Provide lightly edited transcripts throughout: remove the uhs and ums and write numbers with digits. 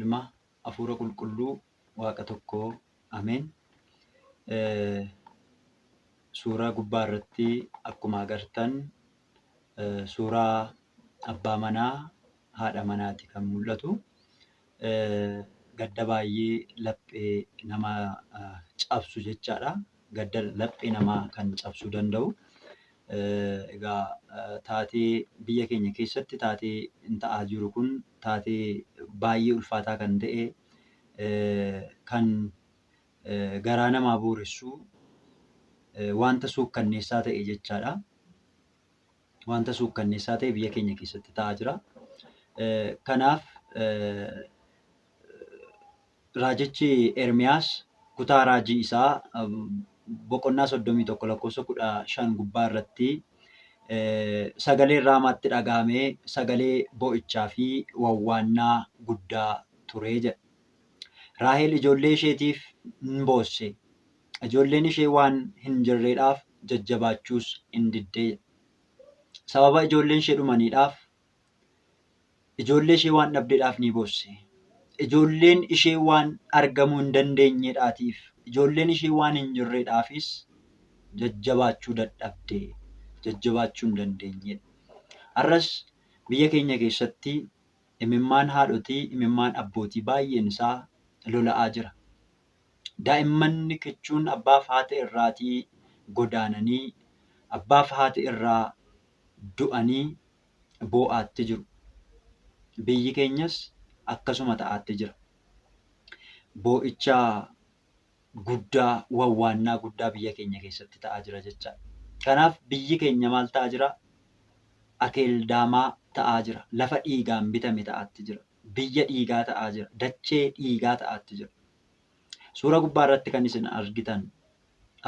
Ilma, Hafuura Qulqulluu, Waaqa tokkoo. Ameen. Suuraa gubbaa irratti akkuma agartan suuraa abbaa manaa, haadha manaati kan mul'atu. Gadda baay'ee laphee nama cabsu jechaadha. Gadda laphee namaa kan cabsuu danda'u. Egaa taatee biyya keenya keessatti taatee ta'aa jiru kun taatee baay'ee ulfaataa kan ta'e, kan garaa namaa booressu, wanta suukkanneessaa ta'e jechaadha. Wanta suukkanneessaa ta'e biyya keenya keessatti ta'aa jira. Kanaaf raajichi Ermiyaas kutaa raajii isaa boqonnaa 31 lakkoofsa 15 gubbaa irratti sagaleen Raamaatti dhaga'amee sagalee boo'ichaa fi wawwaannaa guddaa ture jedha. Raahel ijoollee isheetiif in boosse. Ijoolleen ishee waan hin jirreedhaaf jajjabaachuus in didde jedha. Sababa ijoolleen ishee dhumaniidhaaf, ijoollee ishee waan dhabdeedhaaf ni boosse. Ijoolleen ishee waan argamuu hin dandeenyedhaatiif, ijoolleen ishee waan hin jirreedhaafis jajjabaachuu dadhabde. Jajjabaachuu hin dandeenyedha. Har'as biyya keenya keessatti imimmaan haadhotii, imimmaan abbootii baay'een isaa lola'aa jira. Daa'imman kichuun abbaaf haati irraatii godaananii, abbaaf haati irraa du'anii boo'aatti jiru. Biyyi keenyas akkasuma ta'aatti jira. Boo'icha guddaa, wawwaannaa guddaa biyya keenya keessatti ta'aa jira jechaadha. Kanaaf biyyi keenya maal ta'aa jira? Akeeldaamaa ta'aa jira. Lafa dhiigaan bitame ta'aatti jira. Biyya dhiigaa ta'aa jira. Dachee dhiigaa ta'aatti jira. Suura gubbaa irratti kan isin argitan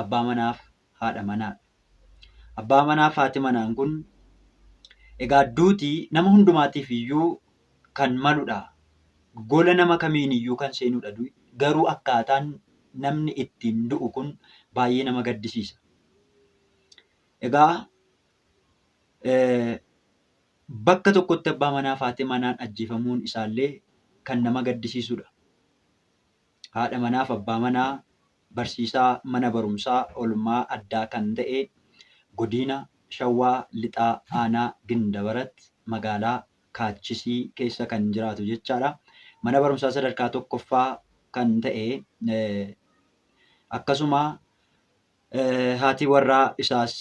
abbaa manaaf haadha manaadha. Abbaa manaaf haati manaan kun egaa duuti nama hundumaatiif iyyuu kan maludha. Gola nama kamiin iyyuu kan seenudha du'i. Garuu akkaataan namni ittiin du'u kun baay'ee nama gaddisiisa. Egaa bakka tokkotti abbaa manaaf haati manaan ajjeefamuun isaallee kan nama gaddisiisudha. Haadha manaaf abbaa manaa barsiisaa mana barumsaa oolmaa addaa kan ta'e godina Shawaa Lixaa Aanaa Gindabarat magaalaa Kaachisii keessa kan jiraatu jechaadha. Mana barumsaa sadarkaa tokkoffaa kan ta'e, akkasuma haati warraa isaas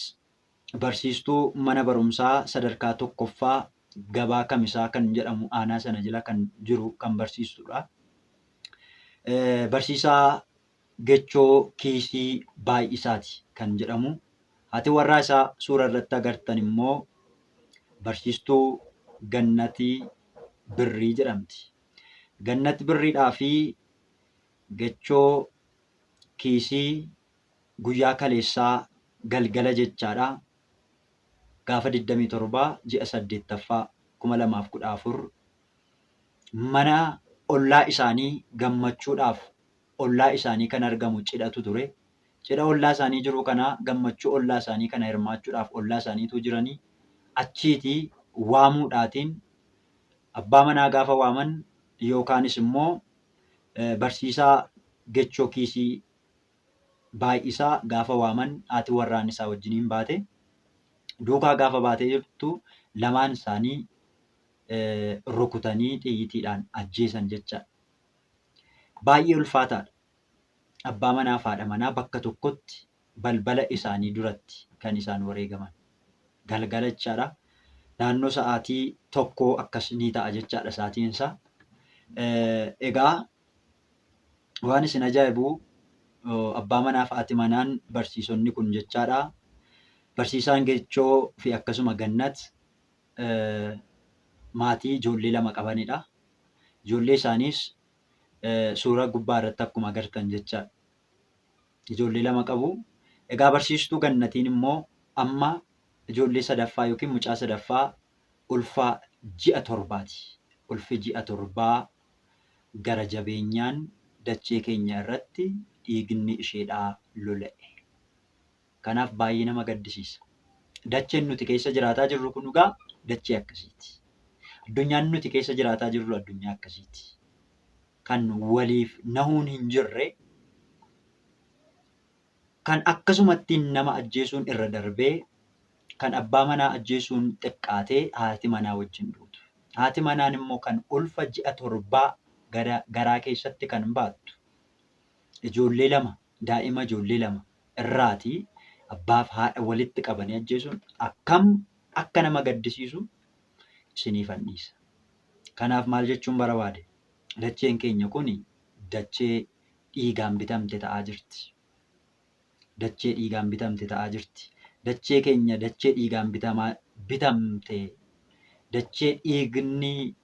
barsiistuu mana barumsaa sadarkaa tokkoffaa Gabaa Kamisaa kan jedhamu aanaa sana jala kan jiru kan barsiistudha. Barsiisaa Gechoo Kiisii Baay'isaati kan jedhamu. Haati warraa isaa suura irratti agartan immoo barsiistuu Gannatii Birrii jedhamti. Gannat Birriidhaa fi Gechoo Kiisii guyyaa kaleessaa galgala jechaadha. Gaafa 27 ji'a 8ffaa 2014 mana ollaa isaanii gammachuudhaaf ollaa isaanii kan argamu cidhatu ture. Cidha ollaa isaanii jiru kana, gammachuu ollaa isaanii kana hirmaachuudhaaf ollaa isaaniitu jiranii achiitii waamuudhaatiin abbaa manaa gaafa waaman yookaanis immoo barsiisaa Gechoo Kiisii Baay'isaa gaafa waaman haati warraan isaa wajjiniin baate. Duukaa gaafa baatee jirtu lamaan isaanii rukutanii xiyyitiidhaan ajjeesan jechaadha. Baay'ee ulfaataadha. Abbaa manaa fi haadha manaa bakka tokkotti balbala isaanii duratti kan isaan wareegaman. Galgala jechaadha. Naannoo sa'aatii tokkoo akkas ni ta'a jechaadha sa'aatiin isaa. Egaa waan isin ajaa'ibu abbaa manaa fi haati manaan barsiisonni kun jechaadha. Barsiisaan Geechoo fi akkasuma Gannat maatii ijoollee lama qabanidha. Ijoollee isaaniis suura gubbaa irratti akkuma agartan jechaadha. Ijoollee lama qabu. Egaa barsiistuu Gannatiin immoo amma ijoollee sadaffaa yookiin mucaa sadaffaa ulfa ji'a torbaati. Ulfi ji'a torbaa gara jabeenyaan dachee keenya irratti dhiigni isheedhaa lola'e. Kanaaf baay'ee nama gaddisiisa. Dacheen nuti keessa jiraataa jirru kun egaa dachee akkasiiti. Addunyaan nuti keessa jiraataa jirru addunyaa akkasiiti. kan waliif nahuun hin jirre, kan akkasumatti nama ajjeesuun irra darbee, kan abbaa manaa ajjeesuun xiqqaatee haati manaa wajjin duutu. Haati manaan immoo kan ulfa ji'a torbaa garaa keessatti kan baattu ijoollee lama, daa'ima ijoollee lama irraatii abbaaf haadha walitti qabanii ajjeesuun akkam akka nama gaddisiisu isiniifan dhiisa. Kanaaf maal jechuun barbaade? Dacheen keenya kun dachee dhiigaan bitamte ta'aa jirti. Dachee dhiigaan bitamte ta'aa jirti. Dachee keenya dachee dhiigaan bitamte, dachee dhiigni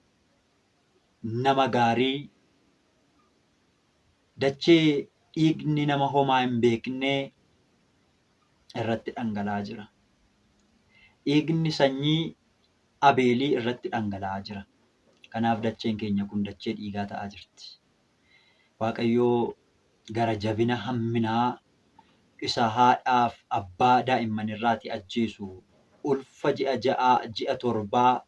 nama gaarii, dachee dhiigni nama homaa hin beeknee irratti dhangala'aa jira. Dhiigni sanyii Abeelii irratti dhangala'aa jira. Kanaaf dacheen keenya kun dachee dhiigaa ta'aa jirti. Waaqayyoo gara jabina hamminaa isa haadhaaf abbaa daa'imman irraati ajjeesu, ulfa ji'a ja'aa, ji'a torbaa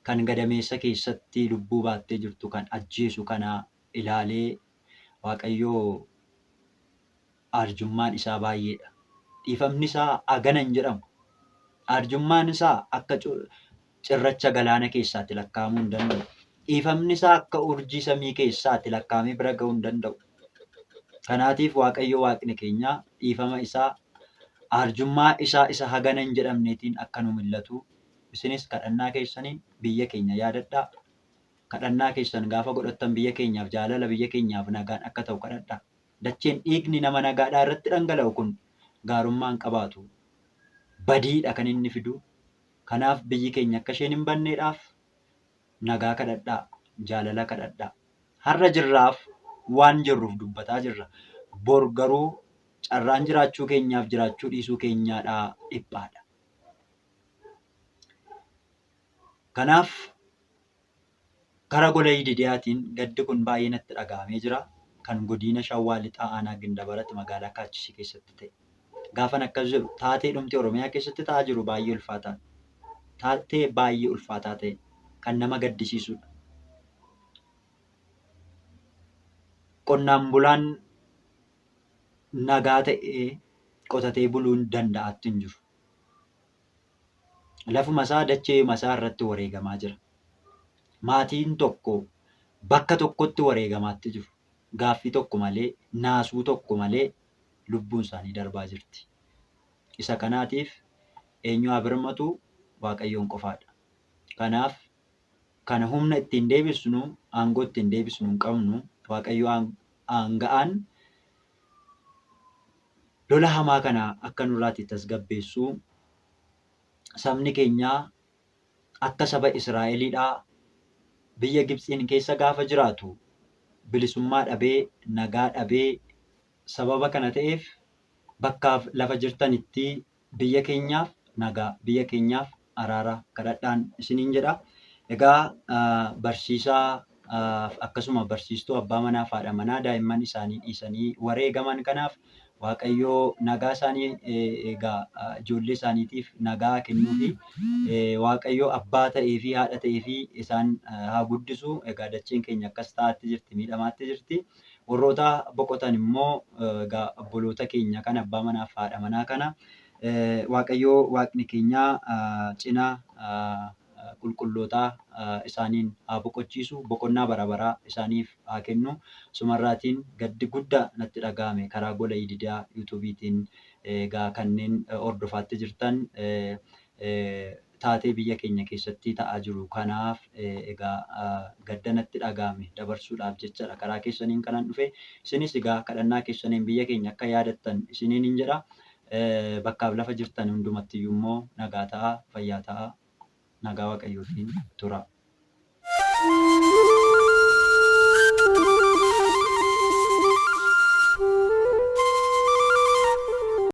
kan gadameessa keessatti lubbuu baattee jirtu kan ajjeesu kana ilaalee Waaqayyoo arjummaan isaa baay'eedha. Dhiifamni isaa hagana hin jedhamu. Arjummaan isaa akka cirracha galaana keessaatti lakkaa'amuu hin danda'u. Dhiifamni isaa akka urjii samii keessaatti lakkaa'amee bira ga'uu hin danda'u. Kanaatiif Waaqayyo Waaqni keenya dhiifama isaa, arjummaa isaa isa hagana hin jedhamneetiin akka nu mil'atu isinis kadhannaa keessaniin biyya keenya yaadadhaa. Kadhannaa keessan gaafa godhattan biyya keenyaaf jaalala, biyya keenyaaf nagaan akka ta'u kadhadhaa. Dacheen dhiigni nama nagaadhaa irratti dhangala'u kun gaarummaa hin qabaatu. Badiidha kan inni fidu. Kanaaf biyyi keenya akka isheen hin banneedhaaf nagaa kadhadhaa, jaalala kadhadhaa. Har'a jirraaf waan jirruuf dubbataa jirra. Bor garuu carraan jiraachuu keenyaaf jiraachuu dhiisuu keenyaadhaa dhiphaadha. Kanaaf Kara gola Yididiyaatiin gaddi kun baay'ee natti dhaga'amee jira. Kan Godiina Shawwaa Lixaa Aanaa Gindabarat magaalaa Kaachisii keessatti ta'e. Gaafan akkas jedhu taatee dhumti Oromiyaa keessatti ta'aa jiru baay'ee ulfaataadha. Taatee baay'ee ulfaataa ta'e kan nama gaddisiisudha. Qonnaan bulaan nagaa ta'ee qotatee buluun danda'aatti hin jiru. Lafuma isaa, dacheema isaa irratti wareegamaa jira. Maatiin tokko bakka tokkotti wareegamaatti jiru. Gaaffii tokko malee, naasuu tokko malee lubbuun isaanii darbaa jirti. Isa kanaatiif eenyu haa birmatu? Waaqayyoon qofaadha. Kanaaf kana humna ittiin deebisnu, aangoo ittiin deebisnu hin qabnu. Waaqayyo aanga'aan lola hamaa kana akka nurraati tasgabbeessu, sabni keenya akka saba Israa'eliidhaa biyya Gibtsiin keessa gaafa jiraatu bilisummaa dhabee, nagaa dhabee sababa kana ta'eef bakkaaf lafa jirtanitti biyya keenyaaf nagaa, biyya keenyaaf araara kadhadhaan isiniin jedha. Egaa barsiisaa akkasuma barsiistuu abbaa manaa fi haadha manaa daa'imman isaanii dhiisanii wareegaman kanaaf Waaqayyoo nagaa isaanii egaa ijoollee isaaniitiif nagaa kennuu fi Waaqayyoo abbaa ta'ee fi haadha ta'ee fi isaan haa guddisu. Egaa dacheen keenya akkas ta'aatti jirti, miidhamaatti jirti. Warroota boqotan immoo egaa obboloota keenya kana abbaa manaa fi haadha manaa kana Waaqayyoo Waaqni keenya cina qulqullootaa isaaniin haa boqochiisu, boqonnaa bara baraa isaaniif haa kennu. Sumarraatiin gaddi guddaa natti dhaga'ame karaa gola Yididaa yuutuubiitiin egaa kanneen hordofaatti jirtan taatee biyya keenya keessatti ta'aa jiru kanaaf egaa gadda natti dhaga'ame dabarsuudhaaf jechadha karaa keessaniin kanan dhufe. Isinis egaa kadhannaa keessaniin biyya keenya akka yaadattan isiniin hin jedha. Bakkaaf lafa jirtan hundumattiyyuu immoo nagaa ta'aa, fayyaa ta'aa, nagaa Waaqayyootiin turaa.